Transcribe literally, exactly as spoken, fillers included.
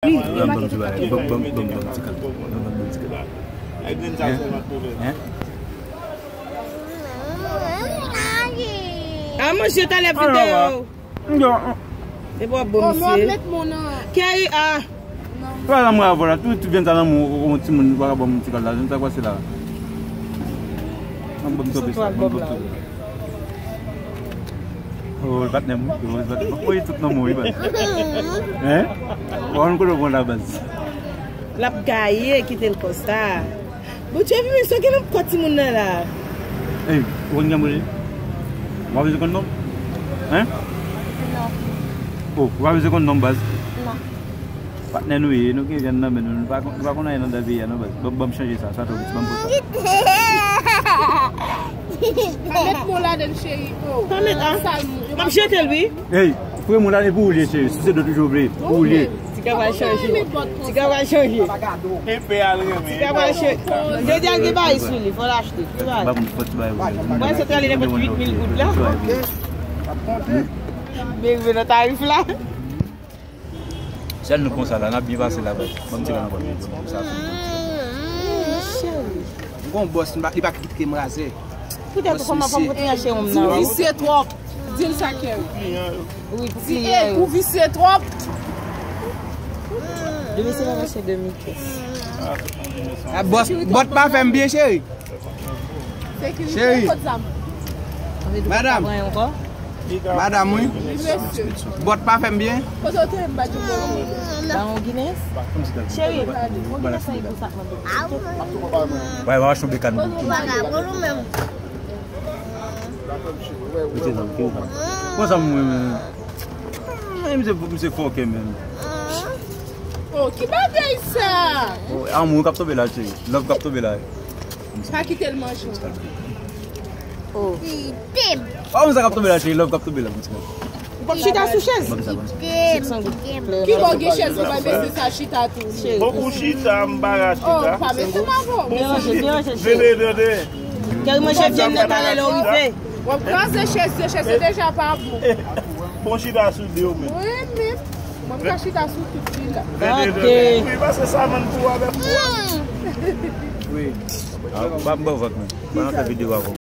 Ban m, ban m ti bagay. Ban m, ban m, ban m, ban m ti kal. Ban m, ban m, ban m ti kal. Hein? Hein? A manje talè videyo. Yo. E pou ap bon misye. Keri a. Wala mwen avè la, tout, tout vyann sa nan men yon timoun, wala ban m ti kal la, vyann sa k pase la. Ban m, ban m kanpe sa, ban m kanpe sa. Oh, patnè m, oh, patnè m. Mwen tout nan men w, wi, patnè. Hein? Ou konn kote w pran la baz. L ap gaye, kite l konsa. Bondye vini, sa gen nan kò timoun nan la. Ey, ou konn kiyès mwen ye? Ou pa bezwen konn non m? Hein? Non. Oh, ou pa bezwen konn non m, baz? Non. Patnè nou ye, nou gen vyann nan men nou, nou pa, nou pa konn anyen anndan peyi a non, baz. Ban, ban m chanje sa, sa twò piti, ban m pran sa. Pa met mo ladann, cheri. Oh. Pa met, ah. M ap jete l, wi. Ey, fouye mo ladann, e pou ou l ye, cheri. Si se dòt ou vle, pou ou l ye. Ti ka pral chanje. Ti ka pral chanje. Ti ka pral chanje. Jodi a gen bagay sou li, fò l achte. Ti bagay. Mwen se prale nenpòt uit mil goud la. Men rive nan tarif la. Sèl nou konsa la, n ap byen pase la, baz. Ban m ti kal ankò. Cheri. M gon bòs, li pa, li pa kritike m razè. Poutèt ou kòman fòm kote yache yon nan. Ou visye twòp. Di l sa, Keri. Wi, di, e, ou visye twòp. Demen se pa mache demi kès. Ah, bòs, bòt pa fè m byen, cheri. Sekirite, cheri. Kot zam? Madanm. Madanm, wi. Wi, mesye. Bòt pa fè m byen. Kote w te m pa di w? Ba yon Guinness. Cheri, yon Guinness nan pou sa mande. Bay, w ap achte yon bekàn pou ou. Mete nan, mete nan. Konsa mwen menm. Ay, misye, misye fòkè menm. Oh, ki bagay sa? Oh, amour k ap tonbe la, cheri. Love k ap tonbe la. Pa kite l manje. Oh. Amour sa k ap tonbe la, cheri. Love k ap tonbe la. Ou p ap chita sou chèz? Ki bò gen chèz ou bay mesye sa chita tou? Bon, ou chita, m pa ka chita. Oh, pa mete m avè w. Bon, ou chita. Vede, vede. Kèl manje vyann nan talè lè w rive. W ap kraze chèz yo, chèz yo deja pa bon. Bon, chita sou de ou menm. Mwen menm, mwen ka chita sou tout li la. Ok. Wi, paske sa mann pou avè m. Wi. Ah, pa m ban vant, men. Ban nan fè videyo avè w.